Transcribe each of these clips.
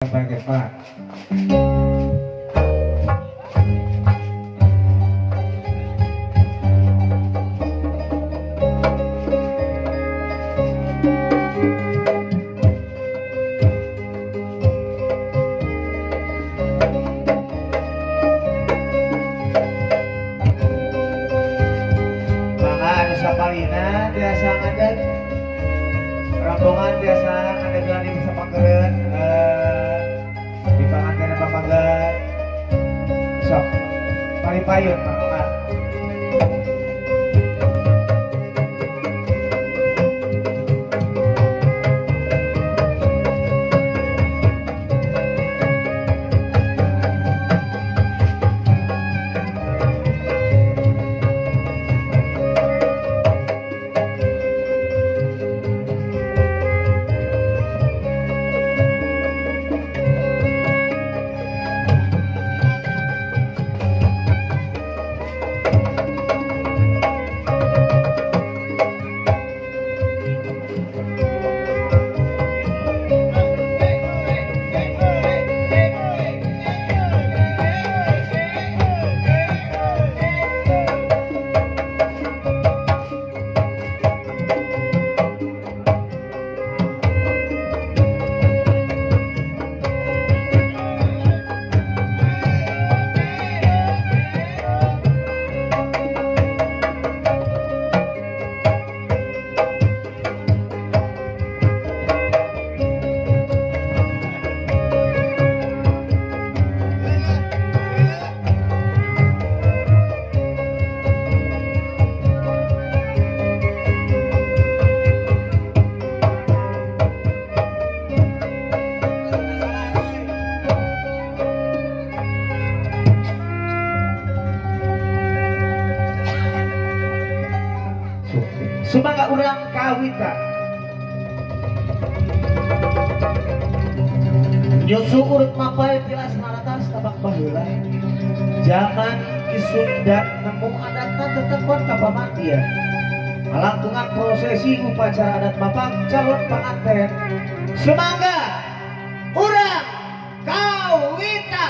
Sampai Pak. Sapalina biasa ngadeg rombongan biasa ngadeg di sapangkeun di panganten papagan sok palipayun Pak. Sumangga urang kawita nyusu urut mapai tilas naratas tabak baheula zaman Ki Sunda nemu adatna tetekon ka pamandian ngalangkungan prosesi upacara adat mapak calon panganten. Sumangga urang kawita.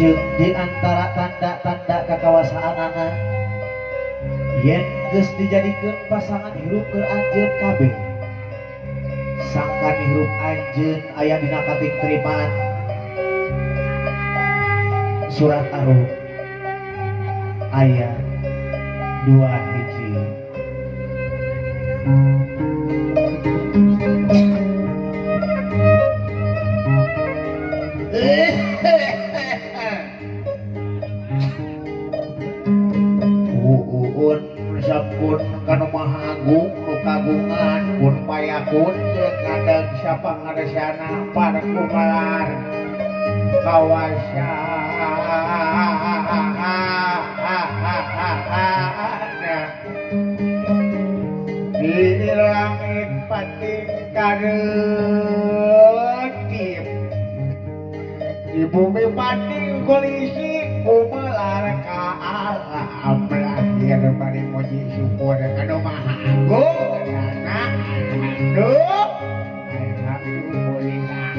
Jeung di antara tanda-tanda kakawasaanana yen geus dijadikeun pasangan hirup keur anjeun kabeh sangkan hirup anjeun aya dina katingtriman surat Ar-Rum ayat 2 hiji. Uun sampun kanu Maha Agung nu kagungan kun payakun jeung ngadeg sapangaresana parkumalar kawasana di langit pating kareutip di bumi pating kolisi kumelar ka alam lahir bari muji syukur kanu Maha Agung kana alhamdulillah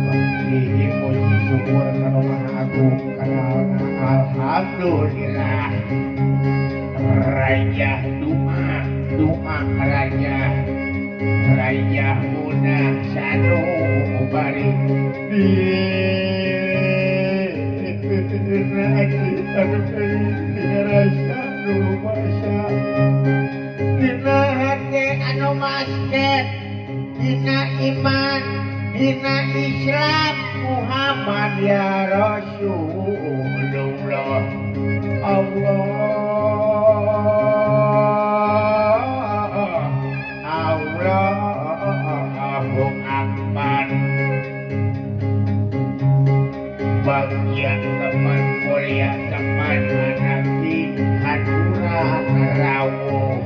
bari muji syukur kanu Maha Agung kana alhamdulillah raja doa doa raja raja munah sanu bari dina hate anu basket dina iman dina Islam Muhammad ya Rasulullah. Allah Allahu Akbar. Bagian teman mulia teman anaki hadura rawuh.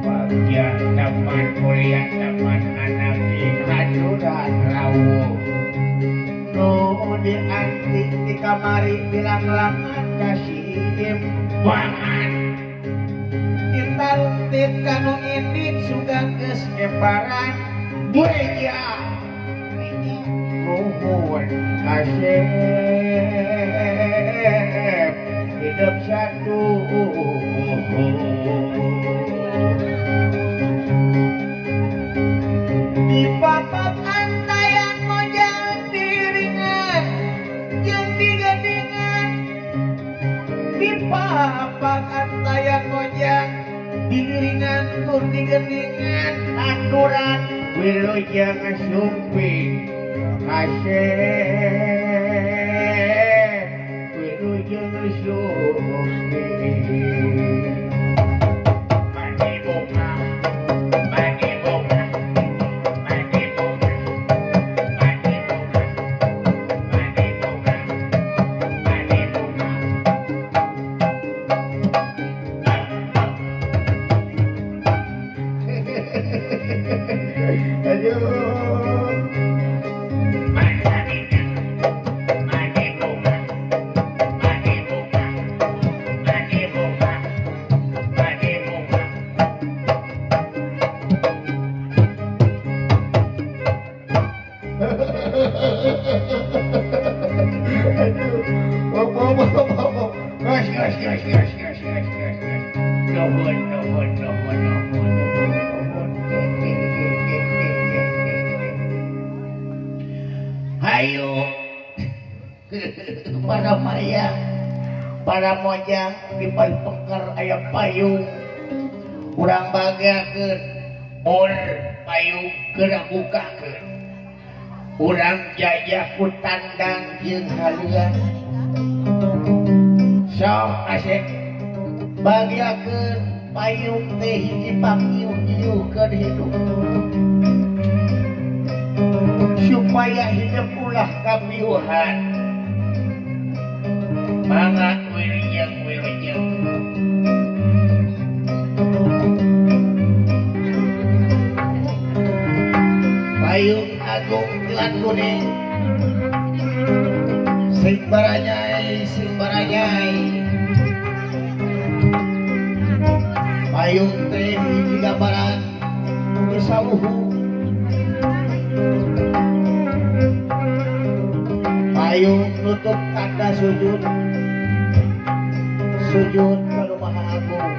Bagian teman mulia teman anaki hadura rawuh. Nu dianti di kamari bilang-langan kasimbangan. Ditaluntit kanu indit sugan geus ngebaran bureja. Nuhun kasep hidup satu. Di papat antayan mojang diringan jeung digadingan. Di papat antayan mojang diringan tur digendingan. Aturan wilujeng sumping kasep wilujeng sumping. Mani bunga, mani bunga, mani bunga, mani bunga, mani bunga, mani bunga. Aduh. Ayo para maya, para mojang di pengker aya payung. Urang bagakeun bor payung geura bukakeun. Urang jajah ku tandang jeung halian. Sok asek bagiakeun payung teh hiji pakiu-iukeun hidup. Supaya hidup ulah kapiuhan. Mangga wilujeng wilujeng. Payung agung kilat kuning. Sing baranyai, sing baranyai. Payung teh hiji gambaran disawuhu. Payung nutup tanda sujud. Sujud ka Maha Agung.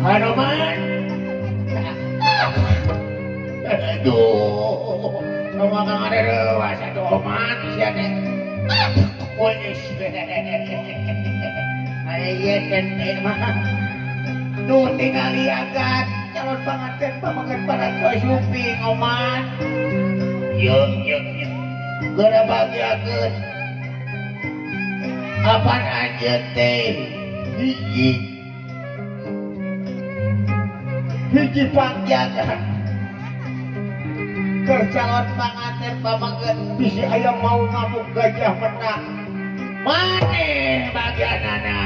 Hanuman. Aduh, kamu ada rewas atuh oman sia teh. Aya teh mah. Duh tingali agan calon panganten pamangan para sumping oman. Yuk yuk yuk. Geura bagiakeun. Apan anjeun teh hiji. Hiji pangjaga. Keur calon panganten pamangan bisi aya mau ngamuk gajah menang. Maneh bagianana.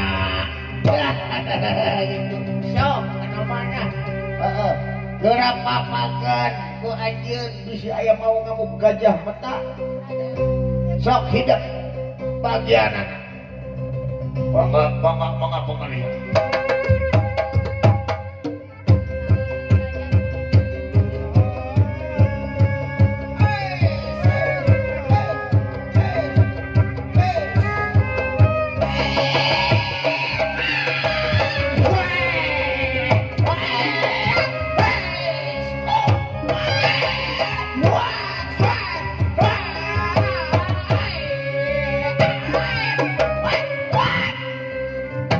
Gitu. Sok anu mana? Heeh. Geura papakeun ku anjeun bisi aya mau ngamuk gajah meta. Sok hidup bagianana. Mangga mangga mangga mangga.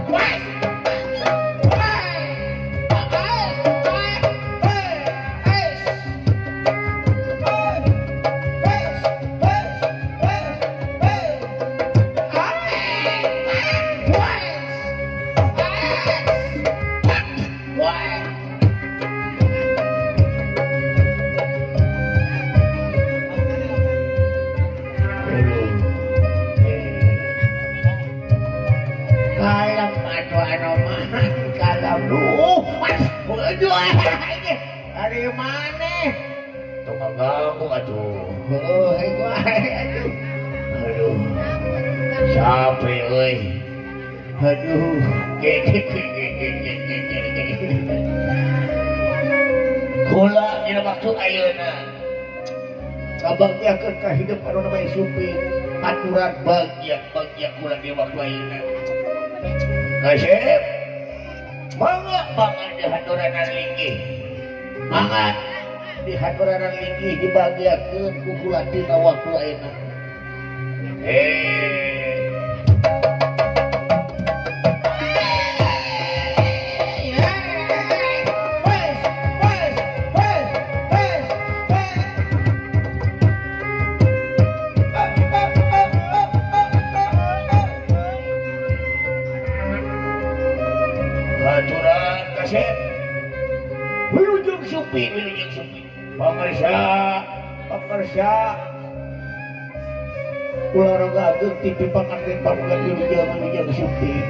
What? Aduh, ari maneh tong ngaganggu atuh. Heuh, aduh. Aduh. Capek euy. Aduh. Kula dina waktu ayeuna ngabaktiakeun ka hidup anu namanya Suping aturan bagian-bagian kula di waktu ayeuna. Kasep mangga mangga di haturanan linggih. Mangga di haturanan linggih dibagiakeun ku kula dina waktu ayeuna. Wilujeng Suping, wilujeng Suping. Pangersa, pangersa. Ulah raga ageng ti panganten pamuga wilujeng wilujeng Suping.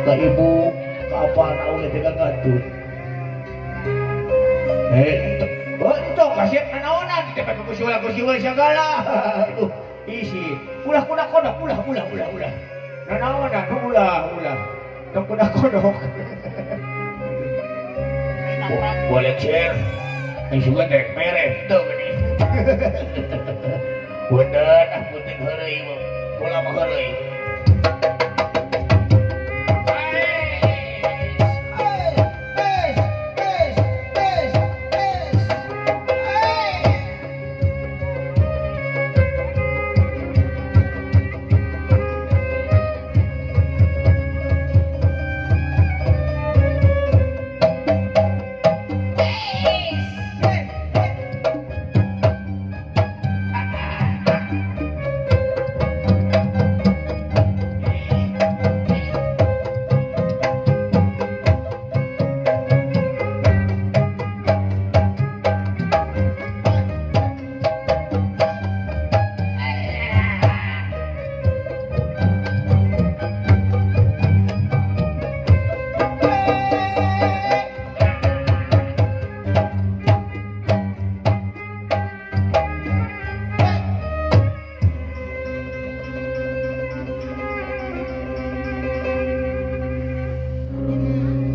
Ka ibu, ka apaan oge teh gantung. Entong kasep nanaonan teh pake kusiwal-kusiwal sagala. Aduh, isi. Ulah kudak kodok, ulah ulah ulah ulah. Nanaonan ulah ulah. Tong kudak kodok. Boleh share, yang juga derek mereh, tuh gini. Punten, ah punten heureuy, kula mah heureuy.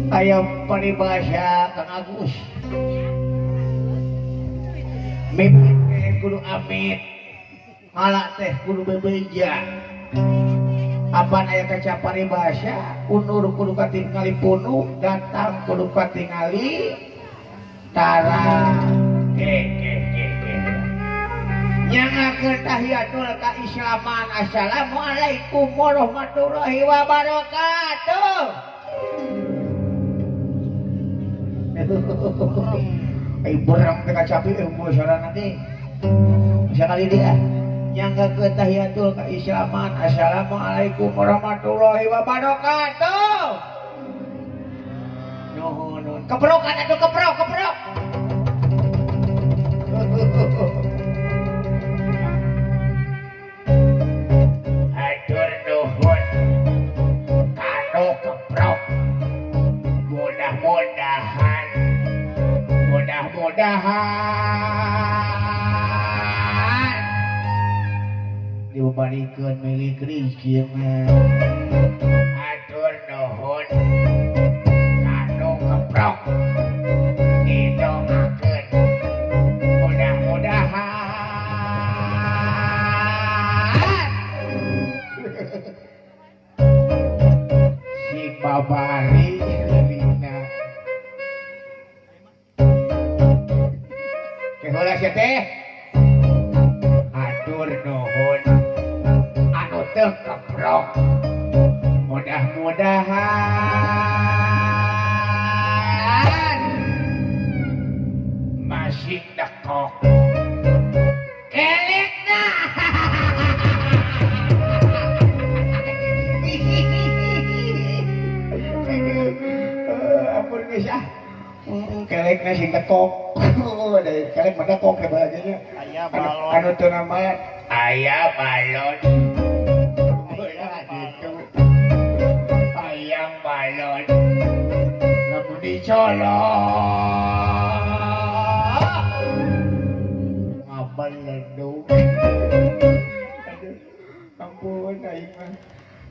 Ayam paribasa Kang Agus mimpi teh kudu amit ngala teh kudu bebeja apan aya kaca paribasa unur kudu katingali punu datang kudu katingali tara ke ke ke ke nyangakeun tahiyatul kaislaman. Assalamualaikum warahmatullahi wabarakatuh. Ai berang teh kacapi unggul sarana teh. Sakali dia nyangga ke tahiyatul kaislaman. Assalamualaikum warahmatullahi wabarakatuh. Nuhun nuhun. Keprokan atuh keprok keprok. Hatur nuhun. Kanu keprok. Mudah-mudahan mudah-mudahan dibebanikeun milik rezeki mah. Hatur nuhun kanu keprok didongakeun mudah-mudahan si babari. Heula sia teh. Hatur nuhun anu teu keprok. Mudah-mudahan masih dekok. Kelekna. Ampun geus ah. Kelekna sing dekok. Dari kelek mana kok kebahagiaannya. Aya balon. Anu teu namanya aya balon. Gitu. Ayam balon. Lamun di Dicolok. Ngabeledug. Aduh, ampun aing mah.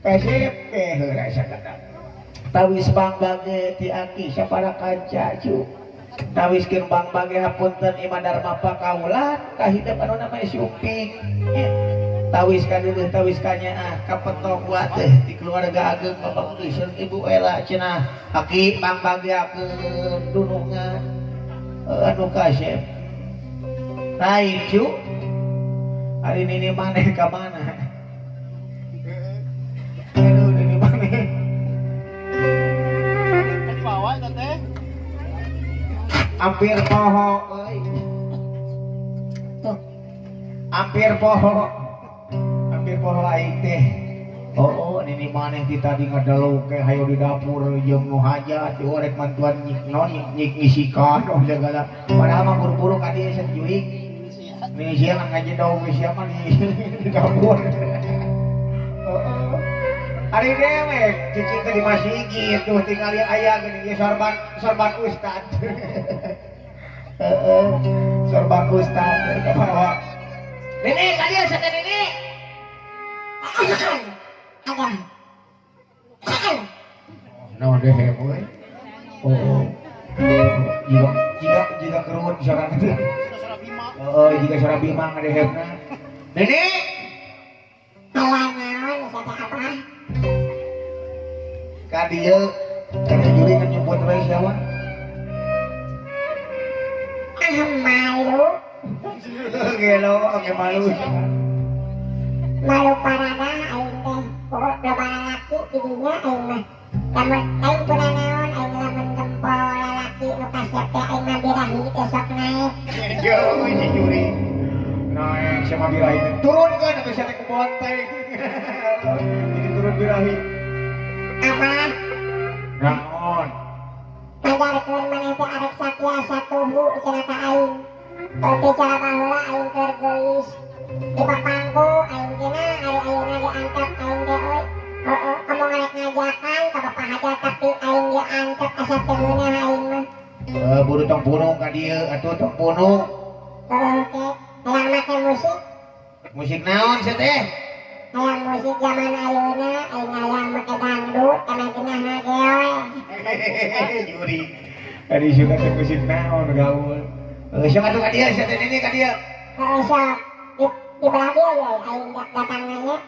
Kasep teh heula sakata. Tawis bang bage ti aki sapara kanca cu. Tawiskeun bang bage hapunten Imah Darma pakaulan kahidep anu namanya Suping. Tawis ka deudeuh tawis ka nyaah kapetok teh ti keluarga ageung bapak geus ibu Ela cenah aki bang bageakeun dunungan anu kasep. Lain cu. Hari nini maneh ka mana? Aduh nini maneh. Tadi bawa eta teh. Hampir poho euy. Tuh. Hampir poho. Hampir poho aing teh. Oh, nini maneh ti tadi ngadeluk ke hayo di dapur jeung nu hajat diorek mantuan nyik non nyik ngisikan oh segala. Padahal mah buru-buru ka dieu sajuik. Nih sia ngaji daun siapa di dapur. Heeh. Ari dewek cicing teh di masjid tuh tingali aya geuning ieu sorban sorban ustad. Heeh. Sorban ustad kabawa. Nini ka dieu sia teh nini. Naon deh euy. Oh. Jiga jiga jiga keruhun sorangan teh. Oh, jika suara Bima ngadehepna. Nini. Alah naon sia teh apa? Ka dieu kana juri kan nyebut we sia mah. Ah malu. Gelo oke malu. Malu parana aing teh. Pokok loba lalaki di dinya aing mah. Lamun aing puna naon aing lamun tempo lalaki nu kasep teh aing mah birahi teh sok naek. Jauh si juri. Naek sama birahi teh. Turun kan atuh sia teh ku bonteng. Jadi turun birahi. Abah. Naon? Pajarkeun maneh teh arek satya satuhu cenah ka aing. Teu cara baheula aing keur geulis. Di papangku aing cenah ari ayeuna diantep aing ge euy. Heeh, omong rek ngajakan ka bapak hajat tapi aing ge antep asa teu meunah aing mah. Buru tong punung ka dieu atuh tong punung. Heeh, ke hayang make musik. Musik naon sia teh? Hayang musik zaman ayeuna aing hayang make dangdut kana cenah geoy. Juri. Tadi suka teh musik naon gaul. Sok atuh ka dieu sia teh nini ka dieu. Heeh, sok. Di belah dieu ye aing datang nanya.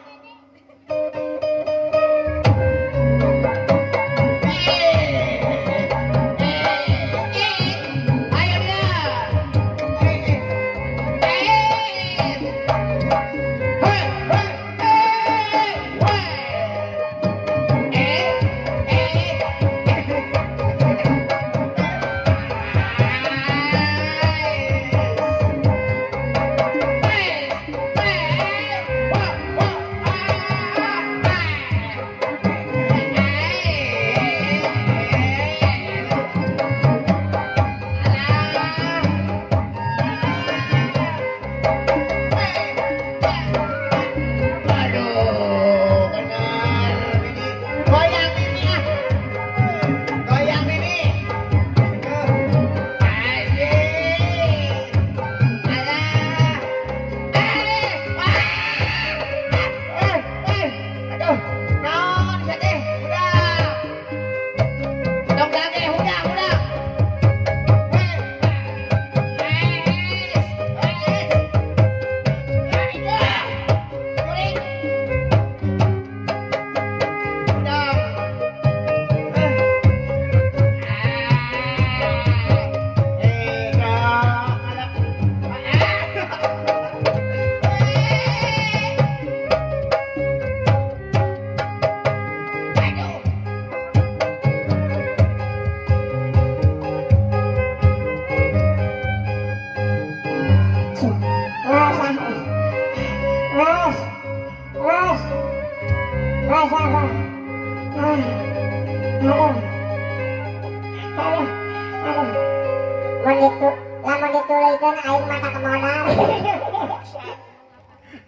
Lamun dituluykeun aing mah tak modal.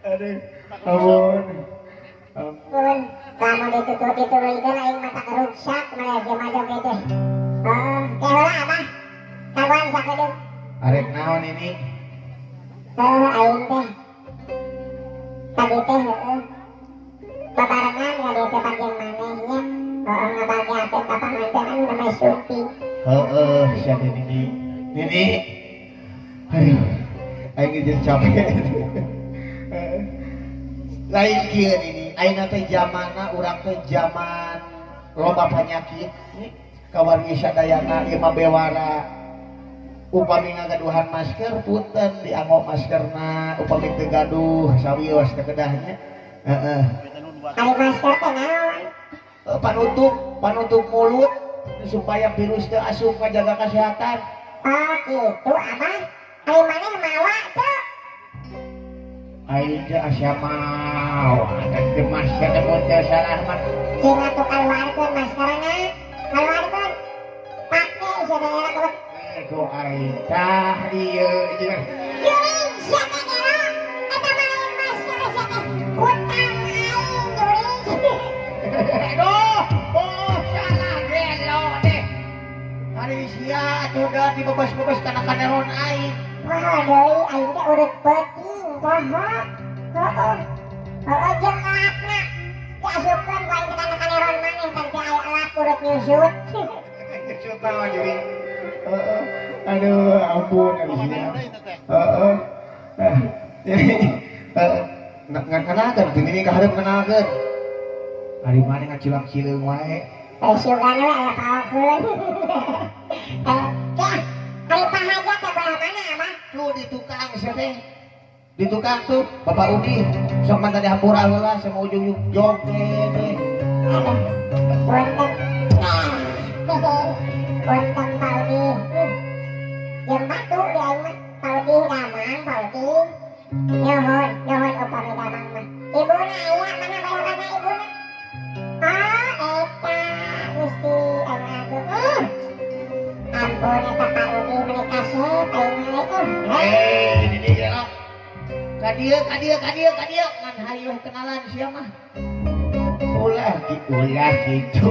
Aduh, ampun. Ampun, lamun dituluykeun aing mah tak ruksak maneh jeung mah teh. Heeh, teh heula Abah. Kawan sakedeung. Arek naon ini? Heuh aing teh. Tadi teh heueuh. Babarengan ka dieu teh panjang maneh nya. Heeh ngabagiakeun ka panganten anu namanya syuting. Heeh, sia teh Nini. Nini. Aduh, aing jeung capek. Lain kieu Nini, ayeuna teh zamanna urang teh zaman loba panyakit. Kawargi sadayana ieu mah bewara. Upami ngagaduhan masker punten dianggo maskerna, upami teu gaduh sawios teh kedahnya. Heeh. Ari masker teh naon? Panutup, panutup mulut supaya virus teu asup ngajaga kesehatan. Oh gitu Abah. Ari maneh mawa teu? Aing teh asa mawa teh masker teh mun teu salah mah. Cing atuh kaluarkeun maskerna. Kaluarkeun. Pake sadayana kudu. Ku aing tah ieu jeung. Juring sia teh gelo. Eta mah lain masker sia teh. Kutang aing juring. Aduh, oh salah gelo deh. Ari sia atuh da dibebas-bebas kana kaneron aing. Wah deui aing teh urut peuting poho. Heeh. Heeh jeung elapna. Diasupkeun ku aing teh kana kaneron maneh teh teh aya elap urut nyusut. Nyusut naon juring? Heeh. Aduh, ampun ari sia. Heeh. Heeh. Ngan kenalkeun teu nini ka hareup kenalkeun. Ari maneh ngacilang-cileung wae. Eh sugan we aya paokeun. Eh, teh, ari pahajat teh belah mana Abah? Tuh di tukang sia teh. Di tukang tuh Bapak Udi sok mah tadi hampura heula sama ujung-ujung joget teh. Aduh. Punten. Punten Pak Udi. Jeung batu di aing mah. Pak Udi damang, Pak Udi. Nuhun, nuhun upami damang mah. Ibuna aya mana belah mana ibuna? Oh, eta Gusti anu agung. Ampun eta Pak Udi meuni kasep aing mah. Eh, ini gelo. Ka dieu, ka dieu, ka dieu, ka dieu ngan hayuh kenalan sia mah. Ulah ulah kitu.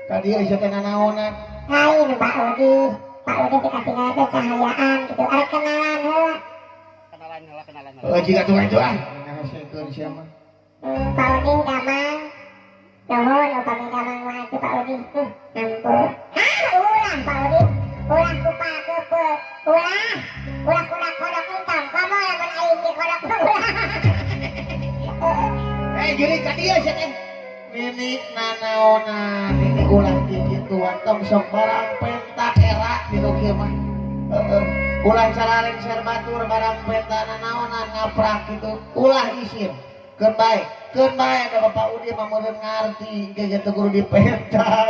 Ka dieu sia teh nanaonan. Lain Pak Udi. Pak Udi teh katingal teh cahayaan kitu. Arek kenalan heula. Kenalan heula, kenalan heula. Heuh jiga tukang itu ah. Ngahasekeun sia mah. Pak Udi damang. Nuhun upami damang mah atuh Pak Udi. Ampun. Hah, ulah Pak Udi. Ulah kupa-kupe. Ulah. Ulah kuda kodok entong. Komo lamun aing ge kodok mah ulah. Eh jadi ka dieu sia teh. Nini nanaonan, nini ulah kikituan tong sok barang penta era di nu kieu mah. Heeh. Ulah caralengser batur barang penta nanaonan ngaprak kitu. Ulah isin. Keun bae, keun bae da Bapak Udi mah meureun ngarti ge teu kudu dipenta.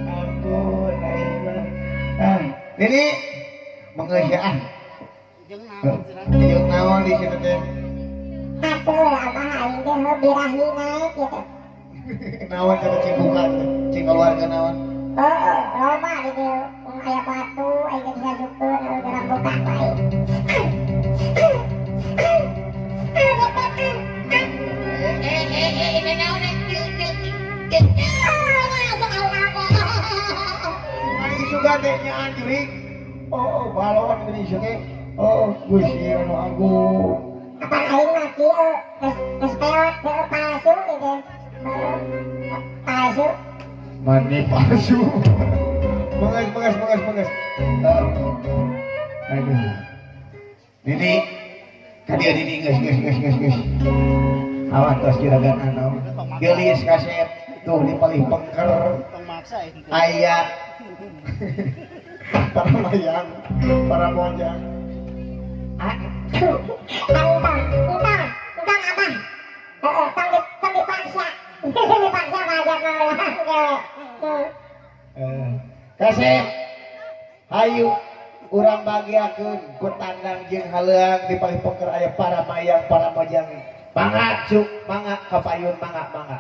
Ampun aing mah. Ah, nini mangga sia ah. Jeung naon cenah? Jeung naon di situ teh? Atuh Abah aing teh heuh birahi naik kitu. Naon cenah cing buka teh? Cing keluarga naon? Heeh, loba di dieu. Aya batu aing teh disasupkeun heuh urang buka ku aing. Ari sugan teh nyaan jurig. Oh, balon geuning sia teh. Oh, Gusti anu agung. Apa aing mah kieu geus geus peot heueuh palsu gitu. Palsu. Mane palsu. Menges menges menges menges. Aduh. Nini ka dieu Nini geus geus geus geus geus. Awan tos juragan anu. Geulis kasep tuh di palih pengker. Tong maksa aing teh. Aya para mayang, para mojang. Ah, entong, entong, entong Abah. Heeh, tong tong dipaksa. Dipaksa ngajak ngeulang gewe. Kasep. Hayu urang bagiakeun ku tandang jeung haleuang di palih pengker aya para mayang, para mojang. Mangga cuk, mangga kapayun, mangga, mangga.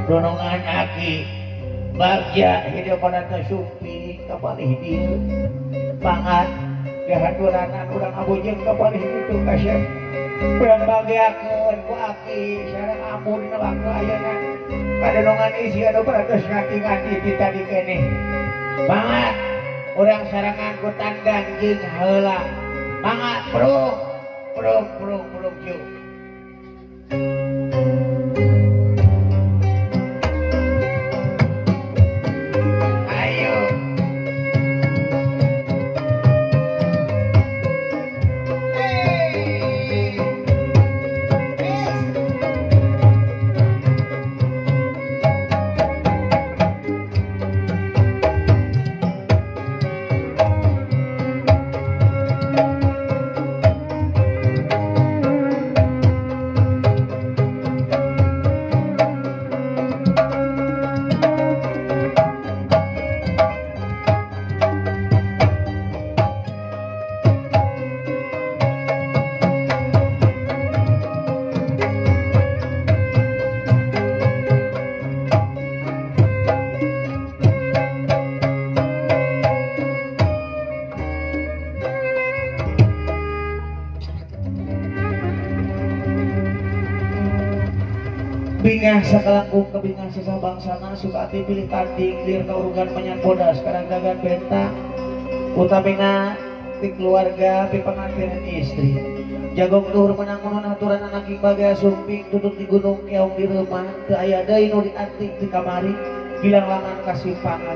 Dunungan aki bagja hidup pada sumpi kapalih dieu pangat dihaturanan urang abujeng kapalih ditu kasep urang bagiakeun ku aki sareng ambu dina waktu ayeuna kadunungan isi anu parantos ngati-ngati ti tadi keneh pangat urang sarangan ku tandang jeung heula mangga prung prung prung prung jeung. Ayo. Hey. Bingah sakalangkung kebingan sesah bangsana suka ati pilih tanding lir kaurugan menyan bodas karanggagan bentang utamina ti keluarga ti pengantin istri jagong luhur menang menun aturan anak bagai sumping duduk di gunung keong di rumah teu aya deui nu dianting ti kamari bilang langan kasimpangan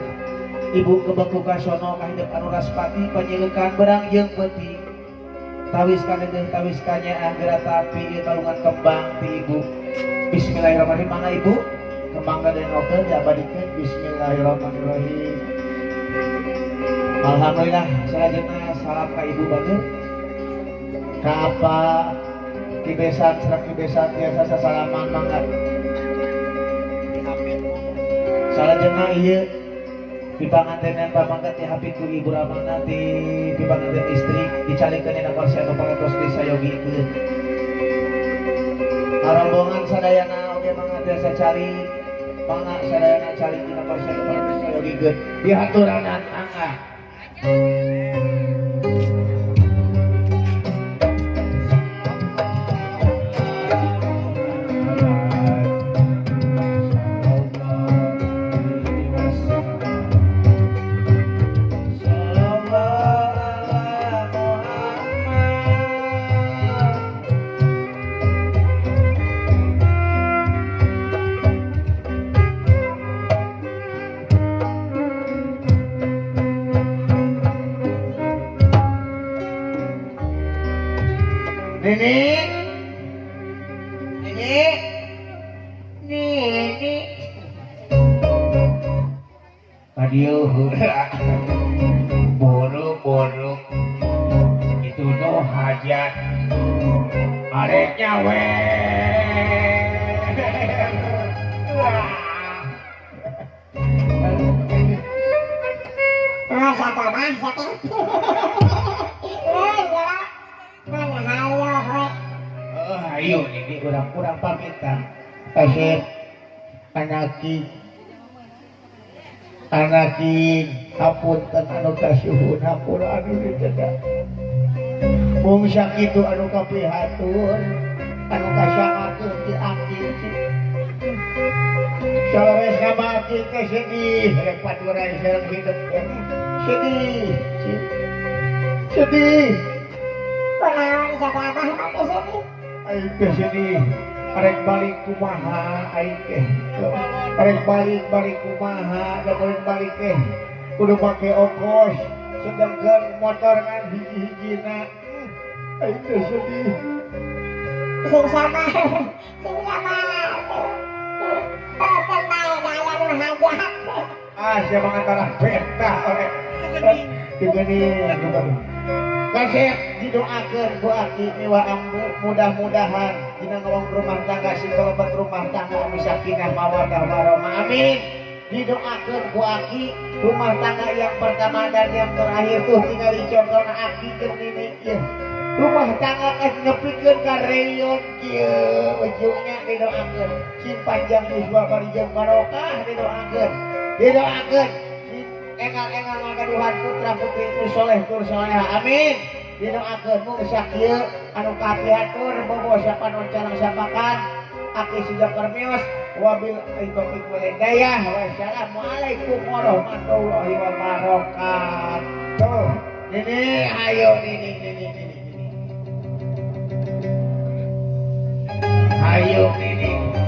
ibu kebeku kasono kahidep anu raspati panyileukan berang jeung peuting tawis kaneudeung tawis kanyaah geura tapi ieu kalungan kembang ti ibu. Bismillahirrahmanirrahim. Mangga ibu kembang kadengokeun diabadikeun. Bismillahirrahmanirrahim. Alhamdulillah salajengna salam ka ibu batur ka apa kibesan sareng kibesan tiasa sasalaman mangga. Salajengna ieu pipangantenan pamangkat ti hapit ku ibu ramana ti pipanganten istri dicalikeun dina kursi anu parantos disayogikeun. Rombongan sadayana oge mangga tiasa calik mangga sadayana calik dina kursi anu parantos disayogikeun dihaturanan mangga. Nini, nini, nini, kadieu heula, buru-buru, itu nu hajat, arek nyawe. Ayo ini kurang-kurang pamitan pasir anaki anaki hapunten anu kasuhun hampura anu diteda mung sakitu anu kapihatur anu kasangakeun ti aki saleres sama aki teh sedih rek paduran sareng hidup sedih sedih kunaon siapa abah mah teh sedih. Aing teh sedih arek balik kumaha aing teh arek balik balik kumaha lamun balik teh kudu make ongkos sedangkan motor ngan hiji-hijina aing teh sedih. Sing sabar sing sabar teu bae aya nu hajat. Ah sia mangantarah beta orek digeni kasih didoakeun ku aki miwa ambu mudah-mudahan dina ngawang rumah tangga sing kalebet rumah tangga anu sakinah mawaddah warahmah amin. Didoakeun ku aki rumah tangga yang pertama dan yang terakhir tuh tinggal contohna aki jeung nini ieu. Rumah tangga geus nepikeun ka reyon kieu ujungnya didoakeun sing panjang yuswa parijeng barokah didoakeun didoakeun sing engal-engal ngagaduhan putra putri nu soleh tur soleha amin didoakeun mung sakieu anu kapihatur bobo sapanon carang sapakan aki siga permios wabil taufik wal hidayah wassalamualaikum warahmatullahi wabarakatuh. Nini ayo nini nini nini. Ayo nini.